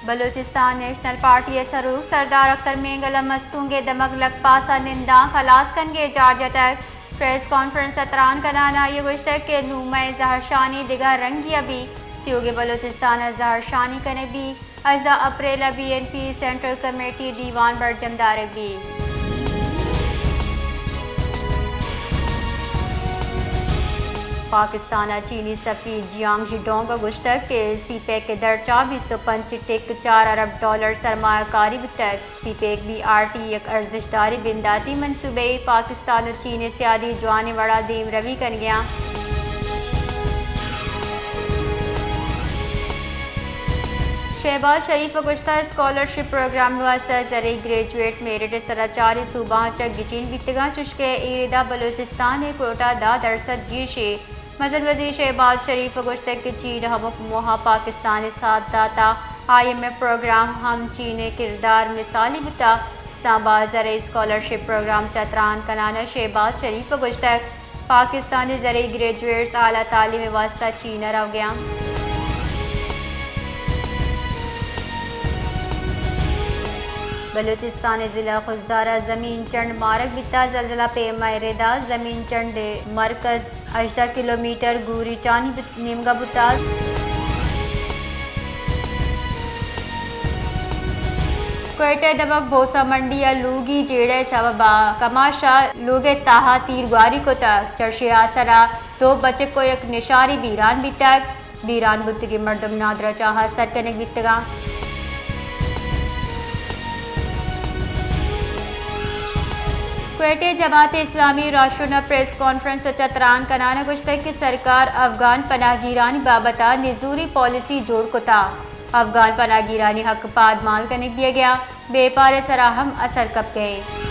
Balochistan national party ءِ سروک سردار اختر مینگل ءَ مستونگ ءِ دمگ لکپاس ءَ نندانک ہلاس کنگ ءِ جار جتگ۔ پریس کانفرنس ءَ تران کنان ءَ آئی ءَ گوشتگ کہ نوں مئے زہرشانی دگہ رنگی ءَ بیت، تیوگیں بلوچستان ءَ زہرشانی کنگ بیت۔ ہژدہ اپریل ءَ B N P central committee دیوان برجم دارگ بیت۔ پاکستان ءِ چینی سفیر جیانگ ژی ڈونگ ءَ گوشتگ کہ سی پیک ءِ درچ ءَ بیست ءُ پنچ ٹک چار ارب ڈالر سرمایہ کاری بوتگ۔ سی پیک بی آر ٹی یک ارزشتداریں بنداتی منصوبہ یے، پاکستان ءُ چین ءِ سیادی جوانیں وڑ ءَ دیمروی کنگ ءَ اِنت۔ شہباز شریف ءَ گوشتگ اسکالرشپ پروگرام ءِ واستہ زرعی گریجویٹ میرٹ ءِ سرا چاریں صوبہاں چہ گچین بیتگ اَنت، چوشکہ اے ردا بلوچستان ءِ کوٹہ دہ درسد گیش اِنت۔ مزن وزیر شہباز شریف ءَ گوشتگ کہ چین ءَ ہمک موہ ءَ پاکستان ءَ ساتھ داتگ، آئی ایم ایف پروگرام ہم چین ءِ کردار ءِ مثالے بوتگ۔ اسلام آباد ءَ زرعی اسکالرشپ پروگرام ءَ چہ تران کنان ءَ شہباز شریف ءَ گوشتگ پاکستان ءِ زرعی گریجویٹس اعلی تعلیم ءِ واستہ چین ءَ روگ ءَ اَنت۔ بلوچستان ءِ ضلع خضدار ءَ زمین چنڈ مارگ بیتگ، زلزلہ پیما ءِ ردا زمین چنڈ ءِ مرکز ہژدہ کلومیٹر گوریچانی بت-، نیمگا بوتگ۔ کوئٹہ ءِ دمگ بھوسہ منڈی ءَ لوگی جیڑہ ءِ سبب ءَ کماش ءَ لوگ ءِ تہا تیرگواری کتگ۔ چرشی ءِ آسر ءَ دو بچک ءُ یک نشاری بیران بیتگ۔ بیران بوتگیں مردم نادراہ جاہ ءَ سر کنگ بیتگ اَنت۔ کوئٹہ ءَ جماعت اسلامی ءِ راہشون ءَ پریس کانفرنس ءَ چہ تران کنان ءَ گوشتگ کہ سرکار افغان پناہگیرانی بابت ءَ نزوری پالیسی جوڑ کتگ۔ افغان پناہگیرانی حق ءِ پادمان کنگ بیگ ءَ اِنت، بیپار ءِ سرا ہم اثر کپگ ءَ اِنت۔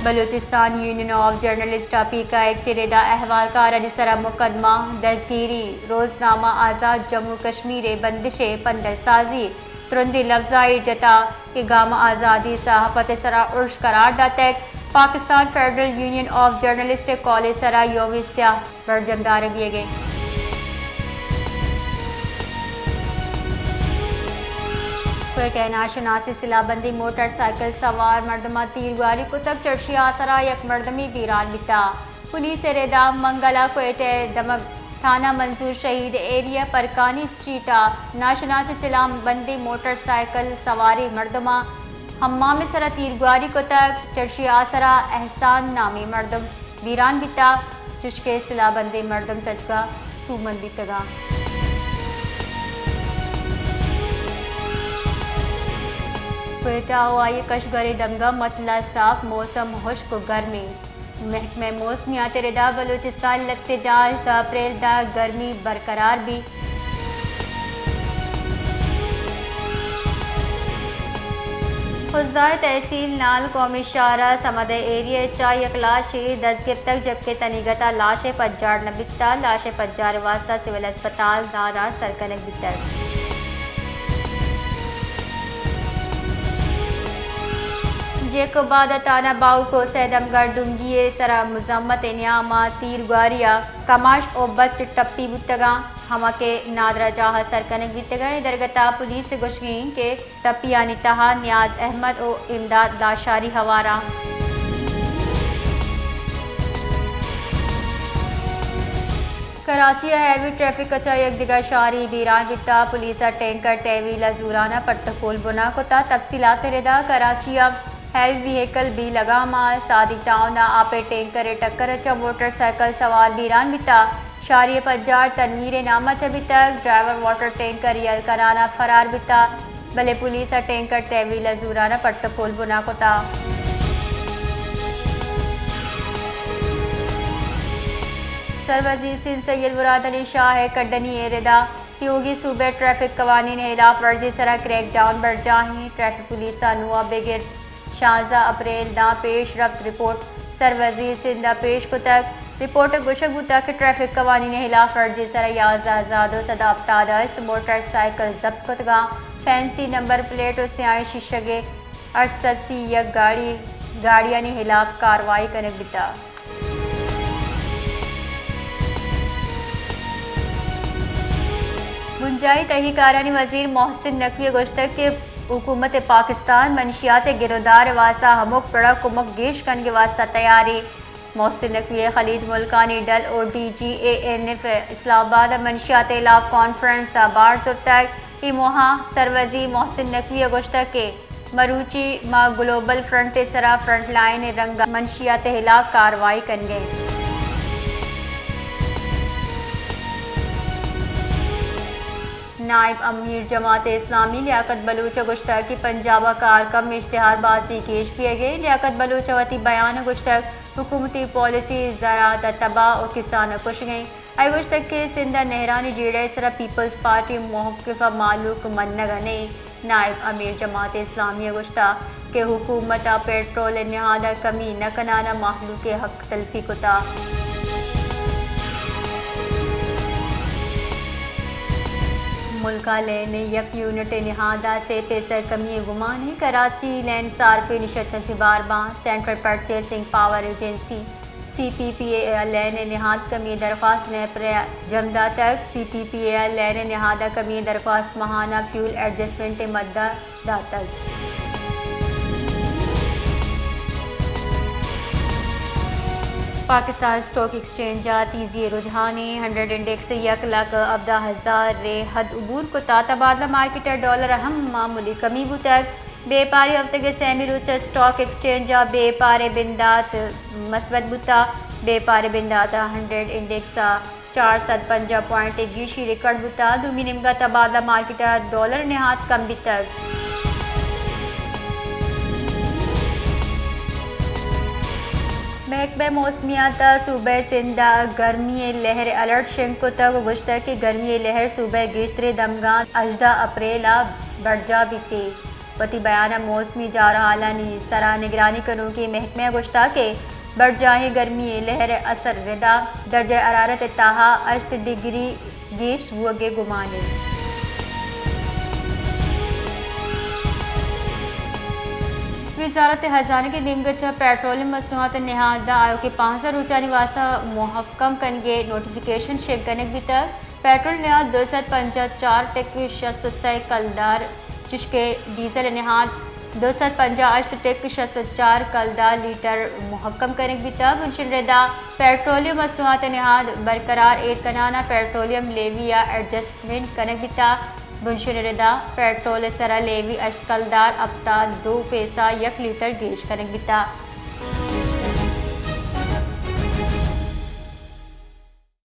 بلوچستان یونین آف جرنلسٹ ءَ پیکا ایکٹ ءِ ردا احوالکارانی سرا مقدمہ، دزگیری، روزنامہ آزاد، جموں کشمیر ءِ بندش ءِ پندل سازی، ترندیں لبزاں ایر جتگ کہ گام آزادیں صحافت ءِ سرا ارش قرار داتگ۔ Pakistan federal union of journalist ءِ کال ءِ سرا یوم سیاہ برجم دارگ بیگ ءَ اِنت۔ کوئٹہ ءَ ناشناسیں سلاہ بندیں موٹر سائیکل سوار مردماں تیرگواری کتگ، چرشی ءِ آسر ءَ یک مردمے بیران بیتگ۔ پولیس ءِ ردا منگل ءَ کوئٹہ ءِ دمگ تھانہ منظور شہید ایریا پرکانی اسٹریٹ ءَ ناشناسیں سلاہ بندیں موٹر سائیکل سواریں مردماں حمام ءِ سرا تیرگواری کتگ، چرشی ءِ آسر ءَ احسان نامیں مردم بیران بیتگ، چوشکہ سلاہ بندیں مردم تچگ ءَ سوبمند بیتگ اَنت۔ کوئٹہ ءُ آئی ءِ کشگریں دمگاں متل ءَ ساپ، موسم ہشک ءُ گرمیں۔ محکمہ موسمیات ءِ ردا بلوچستان ءِ لہتے جاہ ہژدہ اپریل ءَ گرمی برقرار بیت۔ خضدار ءِ تحصیل نال قومی شاہراہ ءِ سمد ءِ ایریا ءَ چہ یک لاشے دست گپتگ، جبکہ تنیگت ءَ لاش ءِ پجار نہ بیتگ۔ لاش ءِ پجار ءِ واستہ سول ہسپتال نادراہ سر کنگ بیتگ۔ جیکوب آباد ءِ تھانہ باہوک ءُ سید امگڑھ ڈونگی ءِ سرا مزاحمت ءِ نیام ءَ تیرگواری ءَ کماش ءُ بچ ٹپی بوتگ اَنت، ہما کہ نادراہ جاہ ءَ سر کنگ بیتگ اَنت۔ اے درگت ءَ پولیس ءِ گوشگ اِنت کہ ٹپیانی تہا نیاز احمد ءُ امداد لاشاری ہوار اَنت۔ کراچی ءَ ہیوی ٹریفک ءَ چہ یک دگہ شاری بیران بیتگ، پولیس ءَ ٹینکر تحویل ءَ زوران ءَ پٹ ءُ پول بنا کتگ۔ تفصیلات ءِ ردا کراچی ءَ ہیوی ویہیکل بی لگام ءَ صادق ٹاؤن ءَ آپ ءِ ٹینکر ءِ ٹکر ءَ چہ موٹر سائیکل سوار بیران بیتگ۔ شاری ءِ پجار تنویر ءِ نام ءَ چہ بیتگ۔ ڈرائیور واٹر ٹینکر یل کنان ءَ فرار بیتگ، بلے پولیس ءَ ٹینکر تحویل ءَ زوران ءَ پٹ ءُ پول بنا کتگ۔ سر وزیر سندھ سید مراد علی شاہ ءِ کڈنی ءِ ردا تیوگیں صوبہ ءَ ٹریفک قوانین ءِ ہلاف ورزی ءِ سرا کریک ڈاؤن برجاہ اِنت۔ ٹریفک پولیس ءَ نوں ءَ بگر شانزدہ اپریل ءَ داں پیش رفت رپورٹ۔ سر وزیر سندھ ءَ پیش کتگ۔ رپورٹ ءَ گوشگ بوتگ کہ ٹریفک قوانین ءِ ہلاف ورزی ءِ سرا یازدہ ہزار دو سد ءُ ہپتاد ءُ ہشت موٹر سائیکل ضبط کتگ اَنت، فینسی نمبر پلیٹ ءُ سیاہیں شیشگ ءِ ہشت سد سی یک گاڑی، گاڑیانی ہلاف کاروائی کنگ بیتگ۔ بنجاہی تہی کارانی وزیر محسن نقوی ءَ گوشتگ کہ حکومت پاکستان منشیات ءِ گرودار ءِ واستہ ہمک پڑ ءَ کمک گیش کنگ ءِ واستہ تیار ایں۔ محسن نقوی ءَ خلیج ملکانی ڈل ءُ ڈی جی اے این ایف اسلام آباد ءَ منشیات ءِ ہلاپ کانفرنس ءَ بار زرتگ۔ اے موہ ءَ سروزیر محسن نقوی ءَ گوشتگ کہ مروچی ما گلوبل فرنٹ ءِ سرا فرنٹ لائن ءِ رنگ ءَ منشیات ءِ ہلاپ کاروائی کنگ ءَ ایں۔ نائب امیر جماعت اسلامی لیاقت بلوچ ءَ گوشتگ کہ پنجاب ءَ کار کم، اشتہار بازی گیش بیگ ءَ۔ لیاقت بلوچ ءَ وتی بیان ءَ گوشتگ، حکومتی پالیسی زراعت ءَ تباہ ءُ کسان ءَ کشگ ءَ ایں۔ آئی ءَ گوشتگ کہ سندھ ءَ نہرانی جیڑہ ءِ سرا پیپلز پارٹی موقف ءَ مہلوک منگ ءَ نہ ایں۔ نائب امیر جماعت اسلامی ءَ گوشتگ کہ حکومت ءَ پیٹرول ءِ نہاد ءَ کمی نہ کنان ءَ مہلوک ءِ حق تلفی کتگ۔ ملک ءَ لین ءِ یک یونٹ ءِ نہاد ءَ سے پیسہ کمی ءِ گمان ایں۔ کراچی لین صارفین ءِ شرطیں زبہر باں۔ سینٹرل پرچیسنگ پاور ایجنسی، سی پی پی اے، ءَ لین ءِ نہاد کمی ءِ درخواست نیپرا ءَ جم داتگ۔ سی پی پی اے ءَ لین ءِ نہاد ءَ کمی ءِ درخواست ماہانہ فیول ایڈجسٹمنٹ ءِ مد ءَ داتگ۔ پاکستان اسٹاک ایکسچینج ءَ تیزی ءِ رجحان ایں۔ ہنڈریڈ انڈیکس ءِ یک لکھ ہبدہ ہزار ءِ حد عبور کتگ۔ تبادلہ مارکیٹ ءَ ڈالر ءَ ہم معمولی کمی بوتگ۔ بیپاری ہفتگ ءِ سیمی روچ ءَ اسٹاک ایکسچینج ءَ بیپار ءِ بندات مثبت بوتگ۔ بیپار ءِ بندات ءَ ہنڈریڈ انڈیکس ءَ چار سد پنجاہ پوائنٹ ءِ گیشی ریکارڈ بوتگ۔ دومی نیمگ ءَ تبادلہ مارکیٹ ءَ ڈالر ءِ نہاد کم بیتگ۔ محکمہ موسمیات ءَ صوبہ سندھ ءَ گرمی ءِ لہر ءِ الرٹ شنگ کتگ ءُ گوشتگ کہ گرمی ءِ لہر صوبہ ءِ گیشتریں دمگاں ہژدہ اپریل ءَ برجاہ بیت۔ وتی بیان ءَ موسمی جارحالانی سرا نگرانی کنوکیں محکمہ ءَ گوشتگ کہ برجاہیں گرمی ءِ لہر ءِ اثر ردا درجہ حرارت ءِ تہا ہشت ڈگری گیش بوگ ءِ گمان انت۔ وزارت خزانہ ءِ نیمگ ءَ چہ پیٹرولیم مصنوعات ءِ نہاد ءَ آیوکیں پانزدہ روچانی واستہ محکم کنگ ءِ نوٹیفکیشن شنگ کنگ بیتگ۔ پیٹرول ءِ نہاد دو سد پنجاہ چار ٹک شست ءُ سئے کلدار، چشکہ ڈیزل ءِ نہاد دو سد پنجاہ ہشت ٹک شست ءُ چار کلدار لیٹر محکم کنگ بیتگ۔ بنشین ردا پیٹرولیم مصنوعات ءِ نہاد برقرار ایر کنان ءَ پیٹرولیم لیوی ءَ ایڈجسٹمنٹ کنگ بیتگ۔ بنشین ردا پیٹرول ءِ سرا لیوی ہشت کلدار ہپتاد دو پیسہ یک لیٹر گیش کنگ بیتگ۔